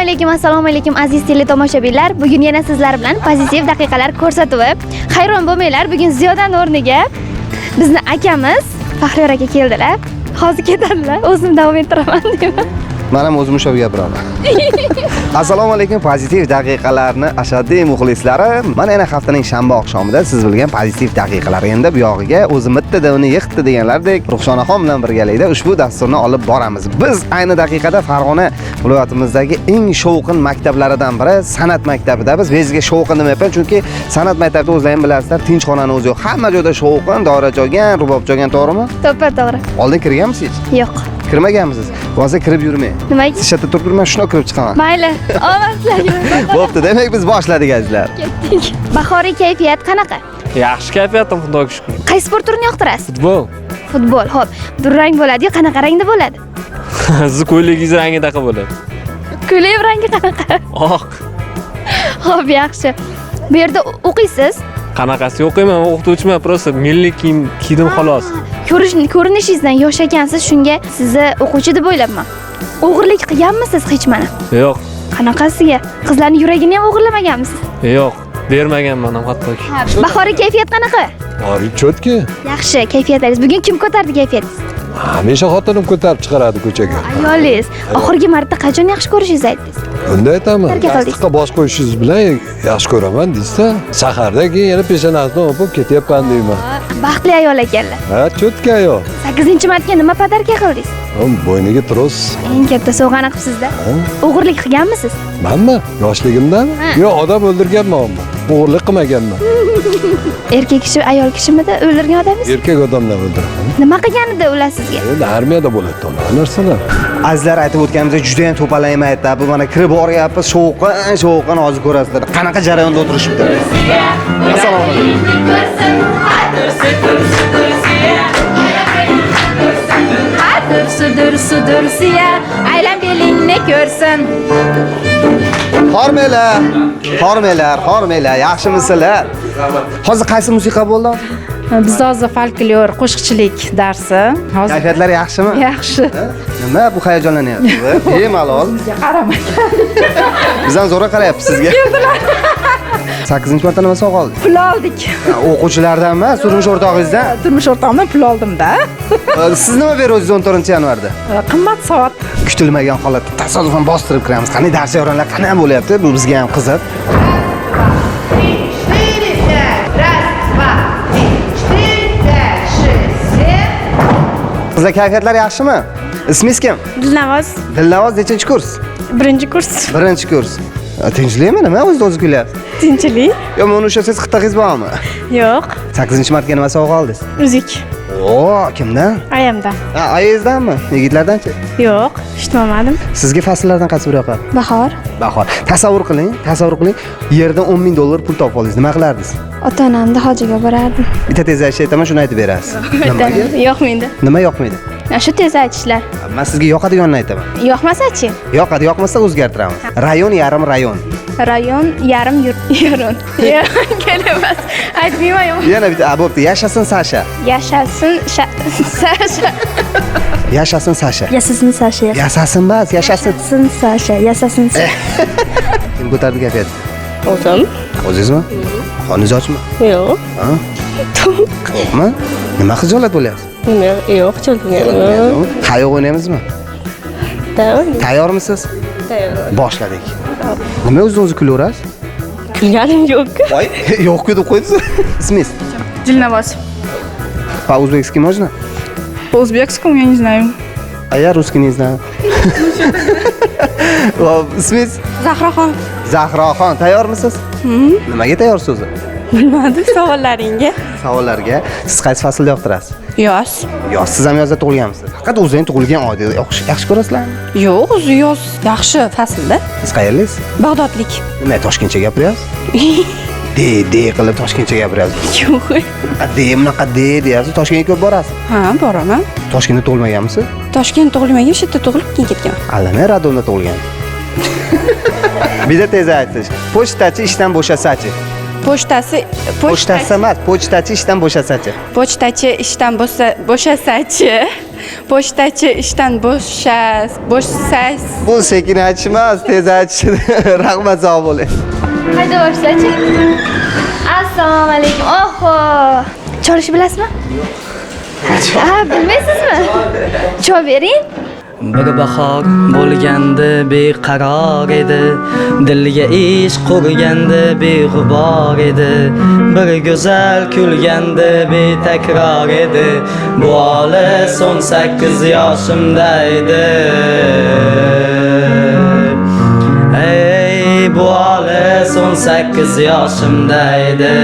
Alaykum, assalomu alaykum, aziz teletomoshabinlar. Bugun yana sizlar bilan pozitiv daqiqalar ko'rsatuvi. Hayron bo'lmanglar, bugun Ziyodan o'rniga bizni akamiz Faxriyor aka keldilar. Hozir ketadilar, o'zim davom ettiraman deyman. Man ham o'zim ushlab gapiraman. Assalomu alaykum, pozitiv daqiqalarni ashaddiy muxlislari. Mana yana haftaning shanba oqshomida siz bilgan pozitiv daqiqalar. Endi bu yog'iga o'zim bitta uni yiqitdi deganlardek Ruxshonaxon bilan birgalikda ushbu dasturni olib boramiz. Biz ayni daqiqada Farg'ona viloyatimizdagi eng shovqin maktablaridan biri san'at maktabida. Biz bezga shovqin demayapman, chunki san'at maktabida o'zlaring bilasizlar, tinch xonani o'zi yo'q. Hamma joyda shovqin, doira cholgan, rubob cholgan, to'g'rimi? To'ppa to'g'ri. Oldin kirganmisiz? Yo'q. Kirmaganmisiz? Bo'lmasa kirib yurmang. Nimaga? Siz shu yerda turib man shundoq kirib chiqaman. Mayli, omad sizlarga. Bo'pti, demak biz boshladik, azizlar. Ketdik. Bahoriy kayfiyat qanaqa? Yaxshi kayfiyatim, Xudoga shukur. Qaysi sport turini yoqtirasiz? Futbol. Futbol. Xo'p, durang bo'ladi-yu, qanaqa rangda bo'ladi? Sizni ko'ylagingiz rangidaqa bo'ladi. Ko'ylak rangi qanaqa? Oq. Xo'p, yaxshi. Bu yerda o'qiysiz? Qanaqasi o'qiyman, o'qituvchiman, просто milliy kiyim kiydim xolos. Ko'rinishingizdan yosh ekansiz, shunga sizni o'quvchi deb o'ylabman. O'g'irlik qilganmisiz hech mana? Yo'q. Qanaqasiga? Qizlarning yuragini ham o'g'irlamaganmisiz? Yo'q, bermaganman ham hattoki. Bahoriy kayfiyat qanaqa? Bori чётко. Yaxshi kayfiyatlaringiz. Bugun kim ko'tardi kayfiyatingizni? Hamisha xotinim ko'tarib chiqaradi ko'chaga. Ayolingiz. Oxirgi marta qachon yaxshi ko'rishingizni aytdingiz? Unda aytaman. Tarka qildingiz. Yostiqqa bosh qo'yishingiz bilan yaxshi ko'raman deysiz. Saharda keyin yana peshonasidan o'pib ketyapman deyman. Baxtli ayol ekanlar. Ha, чётко ayol. 8-martga nima подарка qildingiz? Bo'yniga tros. Eng katta sovg'ani qilibsizda. O'g'irlik qilganmisiz? Manmi? Yoshligimdami? Yo'q, odam o'ldirganman ammo. O'g'irlik qilmaganman. Erkak kishi, ayol kishimidi o'ldirgan odamingiz? Erkak odamlar o'ldirgan. Nima qilganida ular sizga? Endi armiyada bo'ladi unaqa narsalar. Azizlar, aytib o'tganimizdek juda ham to'palang maktab. Bu mana kirib boryapmiz, shovqin, shovqin, hozir ko'rasizlar. Qanaqa jarayonda o'tirishibdi. Assalomu alaykum. Dursi dursiya, aylan belingni ko'rsin. Hormanglar, hormanglar, hormanglar, yaxshimisizlar? Hozir qaysi musiqa bo'ldi? Bizda hozir folklor qo'shiqchilik darsi. Hozir Kayfiyatlar yaxshimi? Yaxshi. Nima bu hayajonlanyapsiz? Bemalol. Qaramagan. Biz ham zo'rg'a qarayapmiz sizga. 8-marta nima sovg'a oldingiz? Pul oldik. O'quvchilardan emas, turmush o'rtog'ingizdan. Turmush o'rtog'imdan pul oldim-da. Siz nima beruvdingiz 14-yanvarda? Qimmat soat. Kutilmagan holatda tasodifan bostirib kiramiz. Qani dars jarayonlar qanaqa bo'lyapti? Bu bizga ham qiziq. 3, 4, 5. Раз, два, три, четыре, пять, шесть, семь. Qizlar, kayfiyatlar yaxshimi? Ismingiz kim? Dilnavoz. Dilnavoz, nechinchi kurs? Birinchi kurs. Birinchi kurs. Tinchlikmi? Nima o'zida o'zi kulyapsiz? Tinchlik. Yo, mana ushlasangiz qitig'ingiz bormi? Yo'q. 8-martga nima sovg'a oldingiz? Uzuk. O, kimdan? Ayamdan. Ha, ayangizdanmi? Yigitlardanchi? Yo'q, eshitmadim. Sizga fasllardan qaysi biri yoqadi? Bahor. Bahor. Tasavvur qiling, tasavvur qiling. Yerdan 10 ming dollar pul topib oldingiz. Nima qilardingiz? Ota-onamni hojiga borardim. Bitta tez aytish aytaman, shuni aytib berasiz. Nimaga? Yoqmaydi. Nima yoqmaydi? Shu tez aytishlar. Men sizga yoqadiganini aytaman. Yoqmasa-chi? Yoqadi, yoqmasa o'zgartiramiz. Rayon yarim rayon. Rayon yarim yoron. Kelamas. Aytmayman yo'q. Yana bitta, bo'pti. Yashasin Sasha. Yashasin Sasha. Yashasin Sasha. Yasasin Sasha. Yasasin emas, yashasin. Yasasin Sasha. Yasasin Sasha. Kim ko'tardi kayfiyatni? O'zim. O'zingizmi? Xoningiz ochmi? Yo'q. Ha? To'qmi? Nima xijolat bo'lyapsiz? Yo'q, cho'lmayman. Qayoq o'ynaymizmi? Tayyormisiz? Tayyor. Boshladik. Nima o'ziz o'zi kulaverasiz? Kulganim yo'q. Voy, yo'q-ku deb qo'ydingiz. Ismingiz? Dilnavoz. По-узбекски можно? По-узбекскому я не знаю. А я русский не знаю. Xo'p, ismingiz? Zahraxon. Zahroxon, tayyormisiz? Nimaga tayyorsiz o'zi? Bilmadim savollaringga. Savollarga. Siz qaysi faslda yoqtirasiz? Yoz. Yoz. Siz ham yozda tug'ilganmisiz? Faqat o'zingiz tug'ilgan oyda yaxshi ko'rasizlarmi? Yo'q, o'zi yoz yaxshi faslda. Siz qayerlisiz? Bag'dodlik. Nima, toshkentcha gapiryapsiz? De, de qilib toshkentcha gapiryapsiz. Yo'q. De, bunaqa de deyapsiz. Toshkentga ko'p borasiz. Ha, boraman. Toshkentda tug'ilmaganmisiz? Toshkent tug'ilmagan, o'sha yerda tug'ilib keyin ketganman. Allamay роддом da tug'ilgan. Bitta tez aytish. Pochtachi ishdan bo'shasachi. Pochtasi Pochtasi emas, pochtachi ishdan bo'shasachi. Pochtachi ishdan bo'shasachi. Pochtachi ishdan bo'shas. Bu sekin aytish emas, tez aytish. Rahmat, sog' bo'ling. Qayda boshlachi? Assalomu alaykum. Oho. Cholishni bilasizmi? Yo'q. Ha, bilmaysizmi? Chol bering. Bir bahor bo'lgandi beqaror edi, dilga ish qurgandi beg'ubor edi, bir go'zal kulgandi betakror edi, bu olis 18 yoshimda edi. Ey, bu olis 18 yoshimda edi.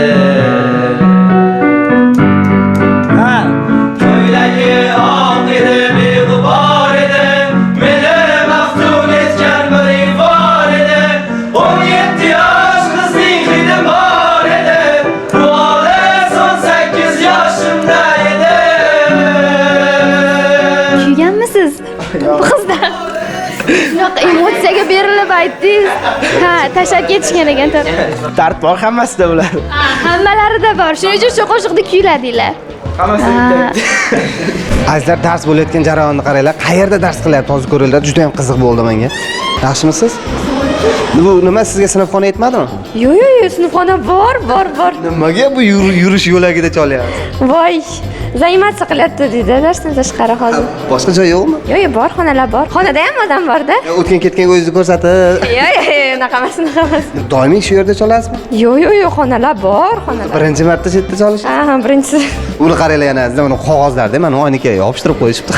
Ha, ko'ylagi oq edi, beg'ubor edi, meni maftun etgan bir ifor edi. 17 yosh qizning hidi bor edi, bu olis 18 yoshimda edi. Kuyganmisiz? Bu qizdan. Shunaqa emotsiyaga berilib aytdingiz. Ha, tashlab ketishgan ekan. Dard bor hammasida bular. Hammalarida bor. Shuning uchun shu qo'shiqni kuyladinglar. Hammasi bitta. Azizlar, dars bo'layotgan jarayonni qaranglar. Qayerda dars qilyapti hozir ko'ringlar. Juda ham qiziq bo'ldi menga. Yaxshimisiz? Bu nima, sizga sinfxona yetmadimi? Yo'q, yo'q, yo'q, sinfxona bor, bor, bor. Nimaga bu yurish yo'lagida cholyapsiz? Voy, заниматься qilyapti deydi, darsdan tashqari hozir. Boshqa joy yo'qmi? Yo'q, yo'q, bor, xonalar bor. Xonada ham odam bor-da. O'tgan ketgan o'zingizni ko'rsatib. Yo'q, yo'q, yo'q, unaqa emas, unaqa emas. Doimiy shu yerda cholasizmi? Yo'q, yo'q, yo'q, xonalar bor, xonalar. Birinchi marta shu yerda cholish? Ha, birinchisi. Uni qaranglar yana azizlar, uni qog'ozlarda mana oynaga yopishtirib qo'yishibdi.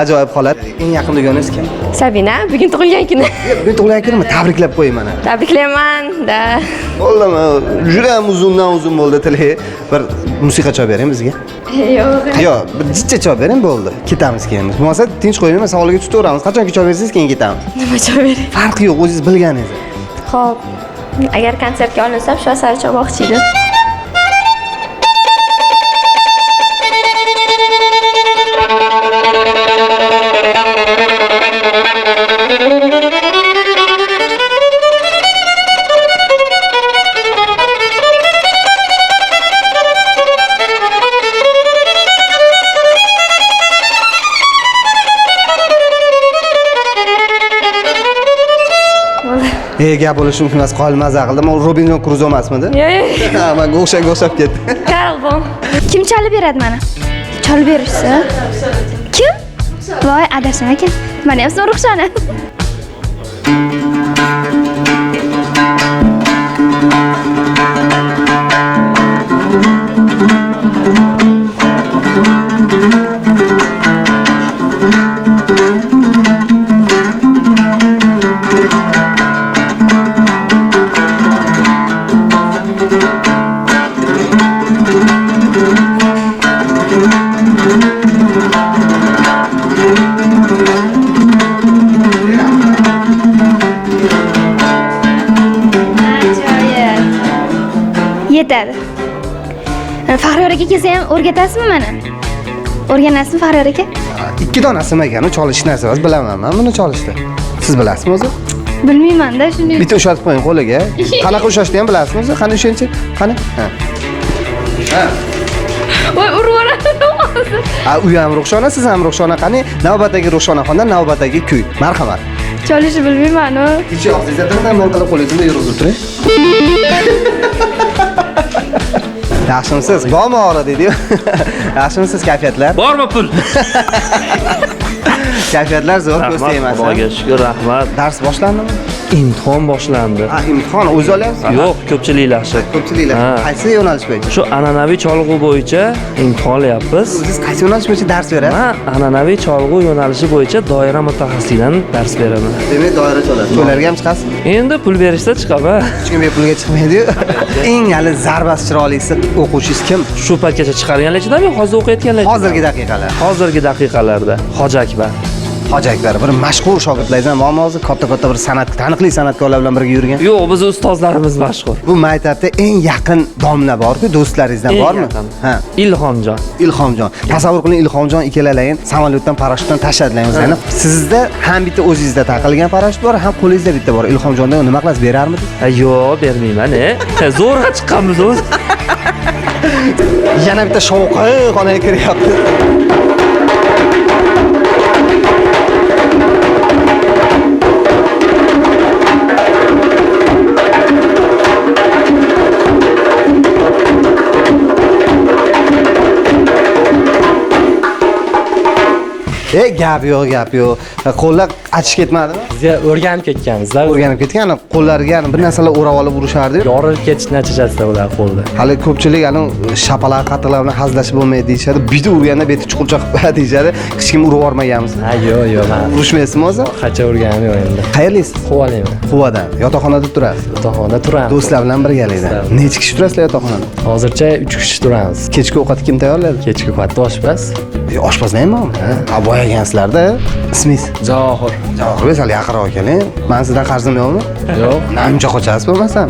Ajoyib holat. Eng yaqin dugonangiz kim? Sabina, bugun tug'ilgan kuni. Bugun tug'ilgan kunimi? Tabriklab qo'ying mana. Tabriklayman, da. Bo'ldimi? Juda ham uzundan uzun bo'ldi tili. Bir musiqa chalib bering bizga. Yo'q. Yo'q, bir jicha chalib bering bo'ldi. Ketamiz keyin. Bo'lmasa tinch qo'ymayman, savolga tutaveramiz. Qachonki chalib bersangiz keyin ketamiz. Nima chalib bering? Farqi yo'q, o'zingiz bilganingiz. Xo'p. Agar konsertga olinsam, shu asarni chalmoqchi edim. Gap bo'lishi mumkin emas, qoyil maza qildim. U Robinson Kruzo emasmidi? Yo'q, yo'q. Ha, menga o'xshab ketdi. Karl Bon. Kim chalib beradi mana? Chalib berishsa? Kim? Voy, adashim ekan. Mana ham sizning Ruxshona. Yetadi. Faxriyor aka kelsa ham o'rgatasizmi mana? O'rganasizmi Faxriyor aka? Ikki donasi ekan, u cholish narsa emas, bilaman men buni cholishni. Siz bilasizmi o'zi? Bilmayman-da, shuni. Bitta ushatib qo'ying qo'liga. Qanaqa ushlashni ham bilasizmi o'zi? Qani ushlaychi? Qani? Ha. Ha. Voy, urib yuboradi hozir. Ha, u ham Ruxshona, siz ham Ruxshona. Qani navbatdagi Ruxshonaxondan navbatdagi kuy. Marhamat. Cholishni bilmayman-u. Ichi og'zingizda birdan qilib qo'lingizni yurg'izib turing. Yaxshimisiz? Bormi og'ri deydi-yu. Yaxshimisiz, kayfiyatlar? Bormi pul? Kayfiyatlar zo'r, ko'z Rahmat, tegmasin. Xudoga shukur, rahmat. Dars boshlandimi? Imtihon boshlandi. Ha, imtihon o'zi olyapsiz? Yo'q, ko'pchiliklar. Ko'pchiliklar. Ha. Qaysi yo'nalish bo'yicha? Shu an'anaviy cholg'u bo'yicha imtihon olyapmiz. Siz qaysi yo'nalish bo'yicha dars berasiz? Men an'anaviy cholg'u yo'nalishi bo'yicha doira mutaxassisidan dars beraman. Demak, doira cholasiz. To'ylarga ham chiqasiz? Endi pul berishsa chiqaman. Hech kim bepulga chiqmaydi-yu. Eng hali zarbasi chiroylisi o'quvchingiz kim? Shu paytgacha chiqarganlar ichidami yo hozir o'qiyotganlar ichidami? Hozirgi daqiqalar. Hozirgi daqiqalarda Hoji Akbar. Hoji Akbar, bir mashhur shogirdlaringiz ham bormi hozir? Katta-katta bir san'at, taniqli san'atkorlar bilan birga yurgan. Yo'q, bizni ustozlarimiz mashhur. Bu maktabda eng yaqin domla bor-ku, do'stlaringizdan bormi? Ha. Ilhomjon. Ilhomjon. Tasavvur qiling, Ilhomjon ikkalalaring samolyotdan parashyutdan tashladilar o'zlarini. Sizda ham bitta o'zingizda taqilgan parashyut bor, ham qo'lingizda bitta bor. Ilhomjonda nima qilasiz, berarmidingiz? Yo'q, bermayman, Zo'rg'a chiqqanmiz o'zi. Yana bitta shovqin xonaga kiryapti. Gap yo'q, gap yo'q. Qo'llar achishib ketmadimi? Bizga o'rganib ketganmiz-da. O'rganib ketgan, qo'llariga bir narsalar o'rab olib urishardi. Yorilib ketish natijasida ular qo'lda. Hali ko'pchilik ana shapaloq qatiqlar bilan hazillashib bo'lmaydi deyishadi. Bitta urganda beti chuqurcha qilib qo'yadi deyishadi. Hech kim urib yubormaganmiz. Ha, yo'q, yo'q, men urushmaysizmi o'zi? Qachon urganim yo'q endi. Qayerlisiz? Quvalayman. Quvadan. Yotoqxonada turasiz? Yotoqxonada turamiz. Do'stlar bilan birgalikda. Necha kishi turasizlar yotoqxonada? Hozircha 3 kishi turamiz. Kechki ovqatni kim tayyorlaydi? Kechki ovqatni oshpaz. Oshpazlar ham bormi? Ha, boyagansizlarda. Ismingiz? Javohir. Javohirbek, sal yaqinroq keling. Men sizdan qarzim yo'qmi? Yo'q. Namcha qochasiz bo'lmasam.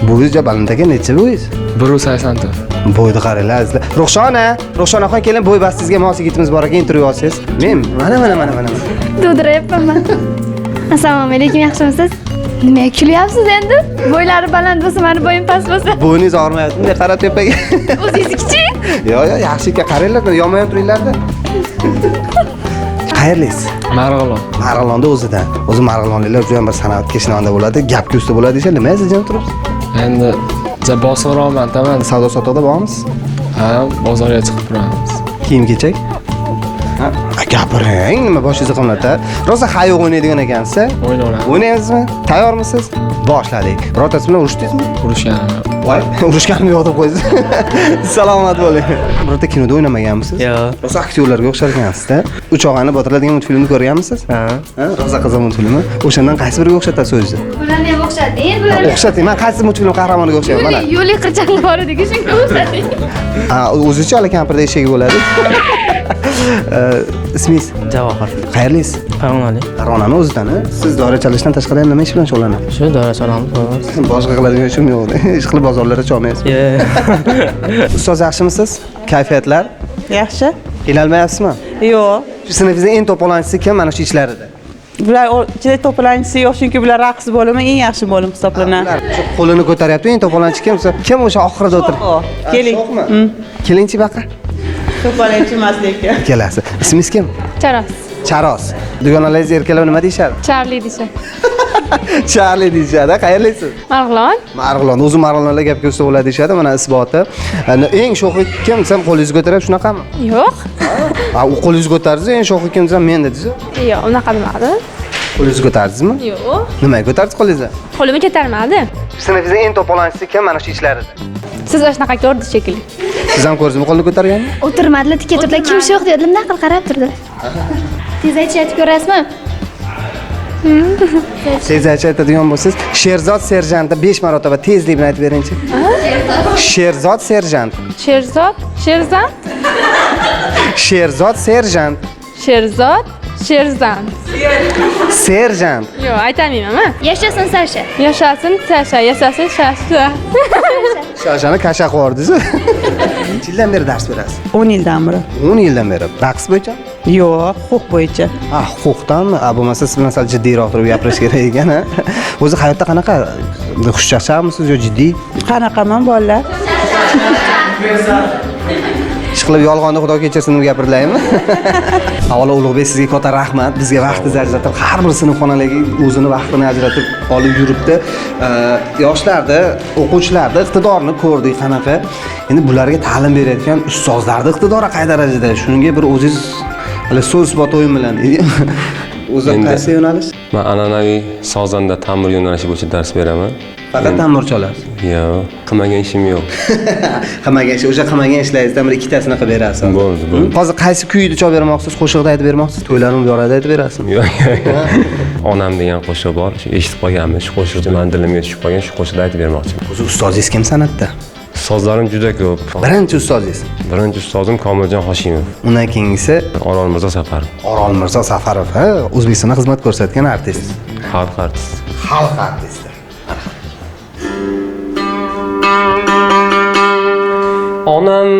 Bo'yingiz juda baland ekan, necha bo'yingiz? 1.84. Bo'yni qaranglar azizlar. Ruxshona, Ruxshonaxon keling, bo'y bastingizga mos yigitimiz bor ekan, intervyu olsangiz. Men mana mana mana mana. Dovdirayapman. Assalomu alaykum, yaxshimisiz? Nimaga kulyapsiz endi? Bo'ylari baland bo'lsa, meni bo'yim past bo'lsa. Bo'yningiz og'rimayapti, bunday qarab tepaga. O'zingiz kichik. Yo'q, yo'q, yaxshi ekan, qaranglar, yonma-yon turinglar-da. Qayerlisiz? Marg'ilon. Marg'ilonda o'zidan. O'zi marg'ilonliklar juda ham bir san'atga ishonanda bo'ladi, gapga usta bo'ladi deyishadi. Nima siz jim turibsiz? Endi ja bosiqroqman, tamam. Savdo sotiqda bormisiz? Ha, bozorga chiqib turamiz. Kiyim-kechak? Ha, gapiring, nima boshingizni qimlatadi? Rosa hayoq o'ynaydigan ekansiz. O'ynayman. O'ynaymizmi? Tayyormisiz? Boshladik. Birortasi bilan urushdingizmi? Urushganim yo'q. Voy, urushganim yo'q deb qo'ysiz. Salomat bo'ling. Birorta kinoda o'ynamaganmisiz? Yo'q. Rosa aktyorlarga o'xshar ekansizda. Uch og'ani botirlar degan multfilmni ko'rganmisiz? Ha. Ha, rosa qiziq multfilmi. O'shandan qaysi biriga o'xshatasiz o'zingizni? Bularni ham o'xshating, bularni. O'xshating. Men qaysi multfilm qahramoniga o'xshayman? Mana. Yo'li qirchang bor edi, shunga o'xshating. Ha, o'zicha hali kampirda eshagi bo'ladi. Ismingiz? Javohir. Qayerlisiz? Farg'onalik. Farg'onani o'zidan, a? Siz doira chalishdan tashqari ham nima ish bilan shug'ullanasiz? Shu doira chalamiz. Boshqa qiladigan ishim yo'q. Ish qilib bozorlarda chalmaysiz. Ustoz, yaxshimisiz? Kayfiyatlar? Yaxshi. Qiynalmayapsizmi? Yo'q. Shu sinfingizda eng to'polonchisi kim mana shu ichlarida? Bular ichida to'polonchisi yo'q, chunki bular raqs bo'limi eng yaxshi bo'lim hisoblanadi. Shu qo'lini ko'taryapti, eng to'polonchi kim? Kim o'sha oxirida o'tirib? Keling. Kelingchi baqa. To'polonchi emas lekin. Kelasi. Ismingiz kim? Charos. Charos. Dugonalaringiz erkalab nima deyishadi? Charli deyishadi. Charli deyishadi. Qayerlisiz? Marg'ilon. Marg'ilon. O'zi marg'ilonlar gapga usta bo'ladi deyishadi. Mana isboti. Eng sho'xi kim desam qo'lingizni ko'tarib shunaqami? Yo'q. Ha, u qo'lingizni ko'tardingiz, eng sho'xi kim desam men dedingiz. Yo'q, unaqa demadim. Qo'lingizni ko'tardingizmi? Yo'q. Nimaga ko'tardingiz qo'lingizni? Qo'limni ko'tarmadi. Sinfingizda eng to'polonchisi kim mana shu ichlarida? Siz shunaqa ko'rdingiz shekilli. Siz ham ko'rdingizmi qo'lini ko'targanini? O'tirmadilar, tikka turdilar. Kim sho'x dedilar, bunday qilib qarab turdilar. Tez aytish aytib ko'rasizmi? Tez aytish aytadigan bo'lsangiz, Sherzod serjantni 5 marotaba tezlik bilan aytib beringchi. Sherzod serjant. Sherzod, Sherzand. Sherzod serjant. Sherzod, Sherzand. Serjant. Yo'q, aytolmayman. Yashasin Sasha. Yashasin Sasha, yashasin Sasha. Shashani kasha qilib yubordingiz. Necha yildan beri dars berasiz? 10 yildan beri. 10 yildan beri. Raqs bo'yicha? Yo'q, huquq bo'yicha. Ha, huquqdanmi? A, bo'lmasa siz bilan sal jiddiyroq turib gapirish kerak ekan, ha? O'zi hayotda qanaqa? Xushchaqchaqmisiz yo jiddiy? Qanaqaman bolalar? Ish qilib yolg'onni Xudo kechirsin deb gapirdilarmi? Avvalo Ulug'bek sizga katta rahmat. Bizga vaqtingizni ajratib, har bir sinfxonalarga o'zini vaqtini ajratib olib yuribdi. Yoshlarda, o'quvchilarda iqtidorini ko'rdik qanaqa. Endi bularga ta'lim berayotgan ustozlarda iqtidori qay darajada? Shunga bir o'zingiz hali so'z isbot o'yin bilan. O'zi qaysi yo'nalish? Men an'anaviy sozanda ta'mir yo'nalishi bo'yicha dars beraman. Faqat ta'mir cholasiz? Yo'q, qilmagan ishim yo'q. Qilmagan ish, o'sha qilmagan ishlaringizdan bir ikkitasini qilib berasiz. Bo'ldi, bo'ldi. Hozir qaysi kuyni chalib bermoqchisiz, qo'shiqni aytib bermoqchisiz? To'ylarni muborakda aytib berasizmi? Yo'q, yo'q. Onam degan qo'shiq bor, shu eshitib qolganman, shu qo'shiqni meni dilimga tushib qolgan, shu qo'shiqni aytib bermoqchiman. O'zi ustozingiz kim san'atda? Ustozlarim juda ko'p. Birinchi ustozingiz? Birinchi ustozim Komiljon Hoshimov. Undan keyingisi? Orol Mirzo Safarov. Orol Mirzo Safarov, ha, O'zbekistonda xizmat ko'rsatgan artist. Xalq artisti. Xalq artisti. Onam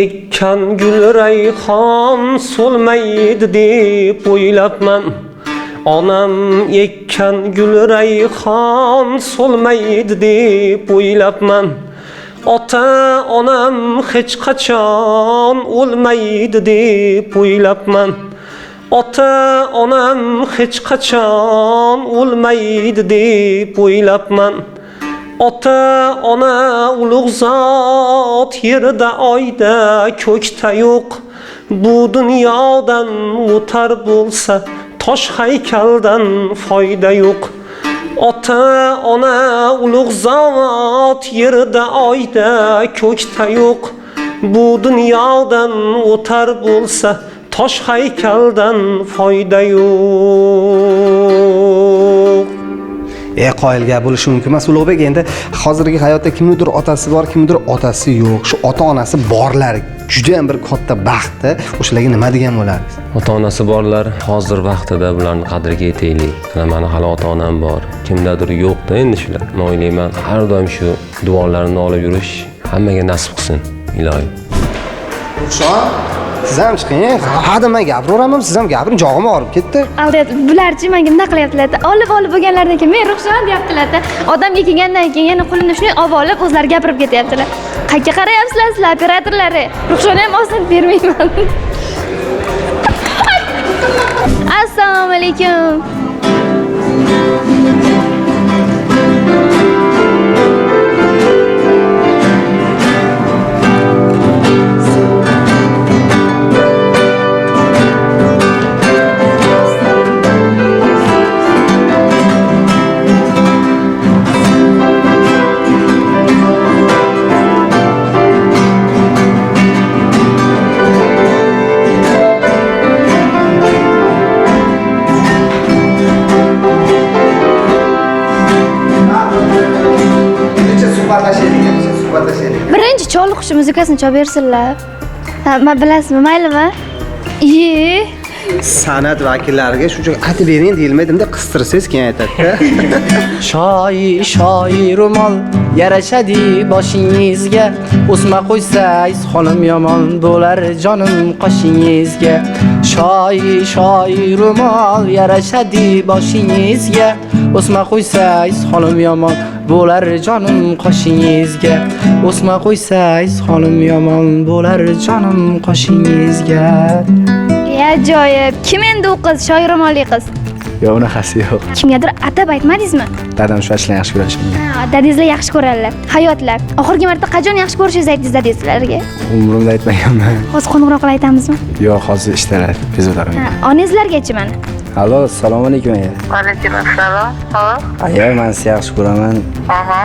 ekkan gul rayhon so'lmaydi deb o'ylabman. Onam ekkan gul rayhon so'lmaydi deb o'ylabman. Ota onam hech qachon o'lmaydi deb o'ylabman. Ota onam hech qachon o'lmaydi deb o'ylabman. Ota ona ulug' zot yerda oyda ko'kda yo'q. Bu dunyodan o'tar bo'lsa tosh haykaldan foyda yo'q. Ota ona ulug' zot yerda oyda ko'kda yo'q. Bu dunyodan o'tar bo'lsa tosh haykaldan foyda yo'q. Qoyil gap bo'lishi mumkin emas Ulug'bek. Endi hozirgi hayotda kimnidir otasi bor, kimnidir otasi yo'q. Shu ota-onasi borlar juda ham bir katta baxtda. O'shalarga nima degan bo'lardingiz? Ota-onasi borlar hozir vaqtida bularni qadriga yetaylik. Mani hali ota-onam bor, kimdadir yo'q-da endi shular. Men o'ylayman, har doim shu duolarini olib yurish hammaga nasib qilsin, iloyim. Ruxshon, siz ham chiqing. Ha, man gapiraveraman, siz ham gapiring, jog'im og'rib ketdi. Aldayapti. Bularchi menga nima qilyaptilar? Olib olib bo'lganlaridan keyin men Ruxshon deyaptilar. Odamga kelgandan keyin yana qo'lini shunday olib olib o'zlari gapirib ketyaptilar. Qayerga qarayapsizlar sizlar operatorlari? Ruxshonni ham oson bermayman. Assalomu alaykum. Birinchi cholg'uchi qushi muzikasini chalib bersinlar. Ha, men bilasizmi, maylimi? Iye. San'at vakillariga shuncha aytib bering deyilmaydi, bunday qistirsangiz keyin aytadi-da. Shoyi shoyi ro'mol yarashadi boshingizga, o'sma qo'ysangiz xonim yomon bo'lar jonim qoshingizga. Shoyi shoyi ro'mol yarashadi boshingizga, o'sma qo'ysangiz xonim yomon bo'lar jonim qoshingizga. O'sma qo'ysangiz xonim yomon bo'lar jonim qoshingizga. Ajoyib. Kim endi u qiz, shoir ro'molli qiz? Yo'q, unaqasi yo'q. Kimgadir atab aytmadingizmi? Dadam shu ashulani yaxshi ko'radi. Ha, dadangizlar yaxshi ko'radilar. Hayotlar. Oxirgi marta qachon yaxshi ko'rishingizni aytdingiz dadangizlarga? Umrimda aytmaganman. Hozir qo'ng'iroq qilib aytamizmi? Yo'q, hozir ishdalar, bezovta qilmang. Ha, onangizlargachi mana. Alo, assalomu alaykum aya. Alaykum assalom. Hop. Aya, men sizni yaxshi ko'raman. Aha.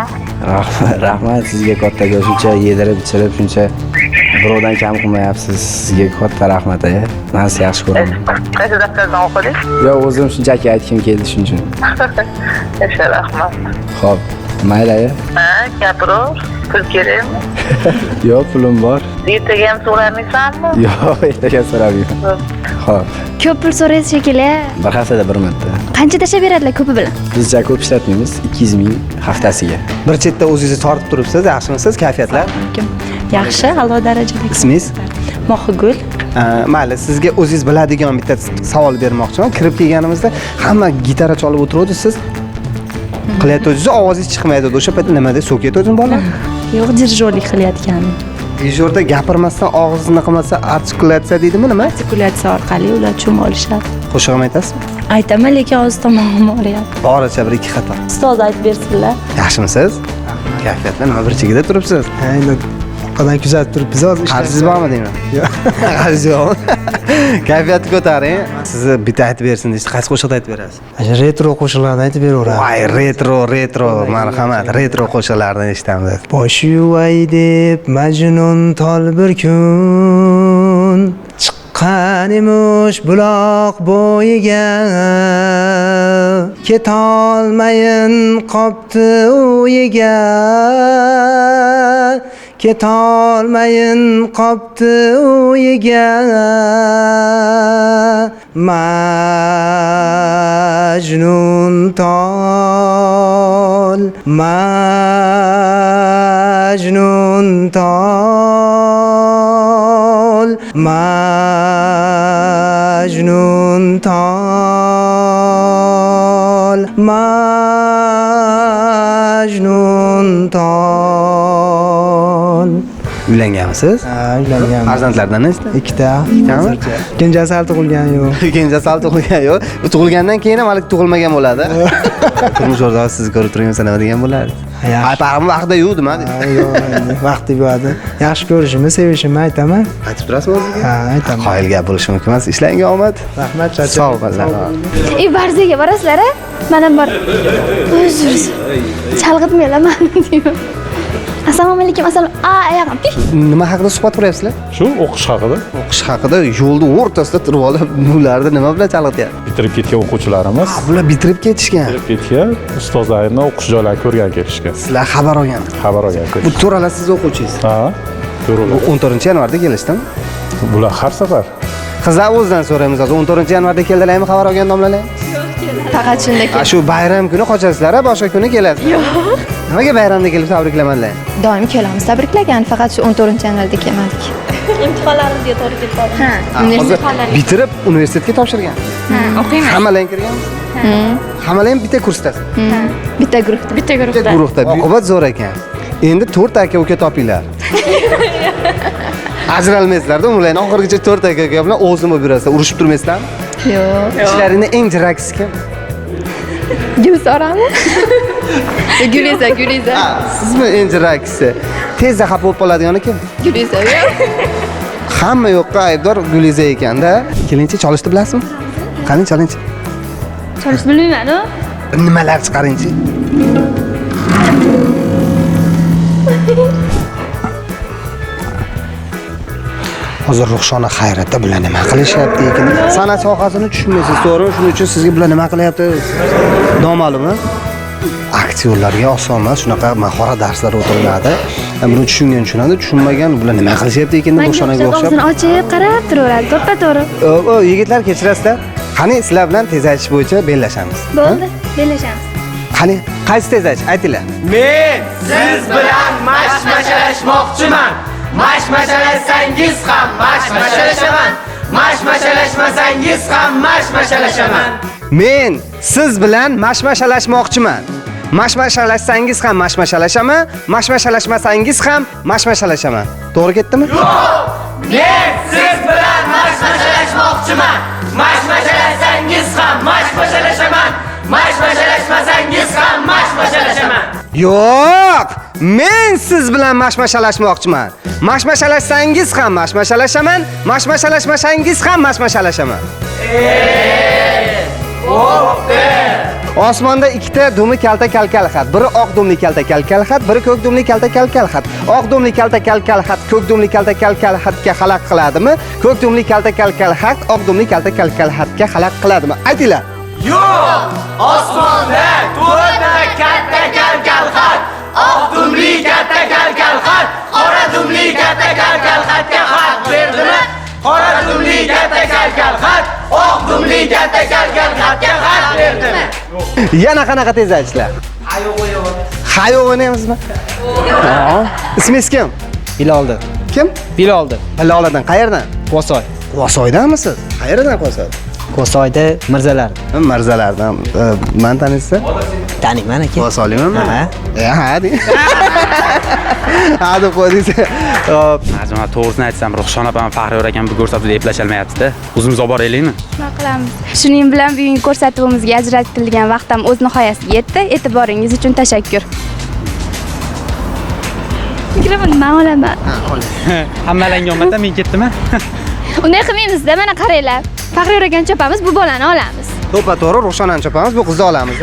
Rahmat sizga kattaga shuncha yedirib, ichirib, shuncha birovdan kam qilmayapsiz. Sizga katta rahmat aya. Men sizni yaxshi ko'raman. Qaysi daftardan o'qidingiz? Yo'q, o'zim shunchaki aytgim keldi shuning uchun. Yaxshi, rahmat. Xo'p, mayli aya. Ha, gapiraver. Pul kerakmi? Yo'q, pulim bor. Ertaga ham so'ramaysanmi? Yo'q, ertaga so'ramayman. Xo'p. Ko'p pul so'raysiz shekilli. Bir haftada bir marta. Qancha tashlab beradilar ko'pi bilan? Biz ja ko'p ishlatmaymiz, 200 ming haftasiga. Bir chetda o'zingizni tortib turibsiz, yaxshimisiz? Kayfiyatlar? Yaxshi, a'lo darajada. Ismingiz? Mohigul. Mayli, sizga o'zingiz biladigan bitta savol bermoqchiman. Kirib kelganimizda hamma gitara chalib o'tiruvdi, siz qilayotgandingiz, ovozingiz chiqmaydi. O'sha paytda nima deb so'kayotdingiz bolalar? Yo'q, dirijorlik qilayotgandim. Dirijorda gapirmasdan og'izni qilmasa artikulyatsiya deydimi nima? Artikulyatsiya orqali ular tushunib olishadi. Qo'shiq ham aytasizmi? Aytaman, lekin hozir tomog'im og'riyapti. Boricha bir ikki qator. Ustoz aytib bersinlar. Yaxshimisiz? Kayfiyatlar nima bir chekida turibsiz? Ha, endi orqadan kuzatib turibmiz hozir. Qarzingiz bormi deyman? Yo'q. Qarz yo'q. Kayfiyatni ko'taring. Sizni bitta aytib bersin deyishdi. Qaysi qo'shiqni aytib berasiz? Ana retro qo'shiqlarni aytib beraveraman. Voy, retro, retro, marhamat, retro qo'shiqlarni eshitamiz. Bosh yuvay deb Majnun tol bir kun chiqqan emish buloq bo'yiga, ketolmayin qopti uyiga, Ketolmayin qopti uyiga. Majnun tol, Majnun tol, Majnun tol, Majnun tol. Uylanganmisiz? Ha, uylanganman. Farzandlardan nechta? Ikkita. Ikkitami? Kenjasi hali tug'ilgani yo'q. Kenjasi hali tug'ilgani yo'q. U tug'ilgandan keyin ham hali tug'ilmagan bo'ladi. Turmush o'rtog'i sizni ko'rib turgan bo'lsa nima degan bo'lardi? Yaxshi. Ay, vaqtida yo'q nima Ha, yo'q, endi vaqti bo'ladi. Yaxshi ko'rishimni, sevishimni aytaman. Aytib turasizmi o'ziga? Ha, aytaman. Qoyil gap bo'lishi mumkin emas. Ishlangga omad. Rahmat, charchadim. Sog' bo'linglar. Barzaga borasizlar a? Men ham bor. Uzr. Chalg'itmanglar mani deyman. Assalomu alaykum, assalomu. A, oyog'im. Nima haqida suhbat quryapsizlar? Shu o'qish haqida. O'qish haqida yo'lni o'rtasida turib olib, bularni nima bilan chalg'ityapti? Bitirib ketgan o'quvchilarimiz. Bular bitirib ketishgan. Bitirib ketgan, ustozlarini o'qish joylarini ko'rgan kelishgan. Sizlar xabar olgan. Xabar olgan. Bu to'ralar siz o'quvchingiz. Ha, to'ralar. 14-yanvarda kelishdimi? Bular har safar. Qizlar o'zidan so'raymiz hozir. 14-yanvarda keldilarmi xabar olgan domlalar? Faqat shunda A shu bayram kuni qochasizlar, boshqa kuni kelasiz. Yo'q. Nimaga bayramda kelib tabriklamadilar? Doim kelamiz tabriklagan, faqat shu 14-yanvarda kelmadik. Imtihonlarimizga to'g'ri kelib qoldi. Ha, Hozir bitirib universitetga topshirgan. Ha, o'qiyman. Hammalang kirganmi? Hammalang bitta kursdasiz. Bitta guruhda. Bitta Bitta guruhda. Oqibat zo'r ekan. Endi 4 aka uka topinglar. Ajralmaysizlar-da, ularni oxirigacha 4 aka uka bilan o'zim bo'lib yurasizlar. Urushib turmaysizlarmi? Yo'q. Ishlaringda eng jirakkisi kim? Gulsorami? Guliza, Guliza. Sizmi eng jirakkisi? Tezda xafa bo'lib qoladigani kim? Guliza, yo'q. Hamma yo'qqa aybdor Guliza ekanda. Kelinchi cholishni bilasizmi? Qani cholingchi. Cholishni bilmayman-u. Nimalar chiqaringchi? Hozir Ruxshona hayratda bular nima qilishyapti ekan? San'at sohasini tushunmaysiz, to'g'rimi? Shuning uchun sizga bular nima qilyapti noma'lum. Aktyorlarga oson emas, shunaqa mahorat darslari o'tiladi. Buni tushungan tushunadi, tushunmagan bular nima qilishyapti ekan deb Ruxshonaga o'xshab. Og'zini ochib qarab turaveradi, to'ppa-to'g'ri. O, yigitlar kechirasizlar. Qani sizlar bilan tez aytish bo'yicha bellashamiz. Bo'ldi, bellashamiz. Qani, qaysi tez aytish? Aytinglar. Men siz bilan mashmashalashmoqchiman. Mashmashalashsangiz ham mashmashalashaman. Mashmashalashmasangiz ham mashmashalashaman. Men siz bilan mashmashalashmoqchiman. Mashmashalashsangiz ham mashmashalashaman, mashmashalashmasangiz ham mashmashalashaman. To'g'ri ketdimi? Yo'q! Men siz bilan mashmashalashmoqchiman. Mashmashalashsangiz ham mashmashalashaman, mashmashalashmasangiz ham mashmashalashaman. Yo'q! Men siz bilan mashmashalashmoqchiman. Mashmashalashsangiz ham mashmashalashaman, mashmashalashmasangiz ham mashmashalashaman. Bo'pti. Osmonda ikkita dumi kalta kalkal xat. Biri oq dumli kalta kalkal xat, biri ko'k dumli kalta kalkal xat. Oq dumli kalta kalkal xat ko'k dumli kalta kalkal xatga xalaq qiladimi? Ko'k dumli kalta kalkal xat oq dumli kalta kalkal xatga xalaq qiladimi? Aytinglar. Yo'q! Osmonda to'rtta katta kalkal xat, oq dumli katta kalkal xat, qora dumli katta kalkal xatga xat berdimi? Qora dumli katta kalkal xat, oq dumli katta kalkal xatga xat berdimi? Yana qanaqa tez aytishlar? Hayo o'ynaymizmi? Ha. Ismingiz kim? Biloldi. Kim? Biloldi. Bilolidan qayerdan? Quvasoy. Quvasoydanmisiz? Qayerdan Quvasoy? Quvasoyda Mirzalar. Mirzalardan. Men taniysiz? Taniyman aka. Quvasoylikmi? Ha. Ha, deng. Ha deb qo'ydingiz. Hop. Azima, to'g'risini aytsam, Ruxshona opam Faxriyor akam bu ko'rsatuvda eplasholmayapti-da. O'zimiz olib boraylikmi? Nima qilamiz? Shuning bilan bugungi ko'rsatuvimizga ajratilgan vaqt ham o'z nihoyasiga yetdi. E'tiboringiz uchun tashakkur. Mikrofonni men olaman. Hammalangga omad, men ketdimi? Unday qilmaymiz-da, mana qaranglar. Faxriyor akani chopamiz, bu bolani olamiz. To'ppa-to'g'ri Ruxshonani chopamiz, bu qizni olamiz.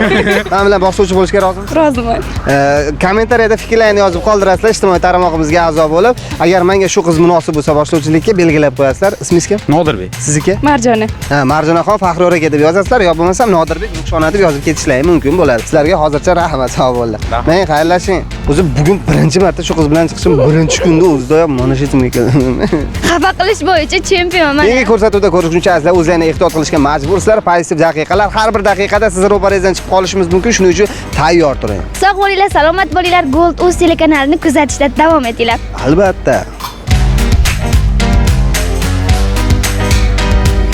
Men bilan boshlovchi bo'lishga rozimisiz? Roziman. Kommentariyada fikrlaringizni yozib qoldirasizlar, ijtimoiy tarmog'imizga a'zo bo'lib, agar menga shu qiz munosib bo'lsa boshlovchilikka belgilab qo'yasizlar. Ismingiz kim? Nodirbek. Sizniki? Marjona. Ha, Marjonaxon Faxriyor aka deb yozasizlar, yo bo'lmasam Nodirbek Ruxshona deb yozib ketishlari mumkin bo'ladi. Sizlarga hozircha rahmat, sog' bo'linglar. Men xayrlashing. O'zi bugun birinchi marta shu qiz bilan chiqishim, birinchi kunda o'zidayoq mana shu etimga keldim. Xafa qilish bo'yicha chempion mana. Keyingi ko'rsatuvda ko'rishguncha azizlar, o'zlaringni ehtiyot qilishga majbursizlar. Pozitiv daqiqalar har bir daqiqada sizni ro'parangizdan chiqib qolishimiz mumkin. Shuning uchun tayyor turing. Sog' bo'linglar, salomat bo'linglar. Gold Uz telekanalini kuzatishda davom etinglar. Albatta.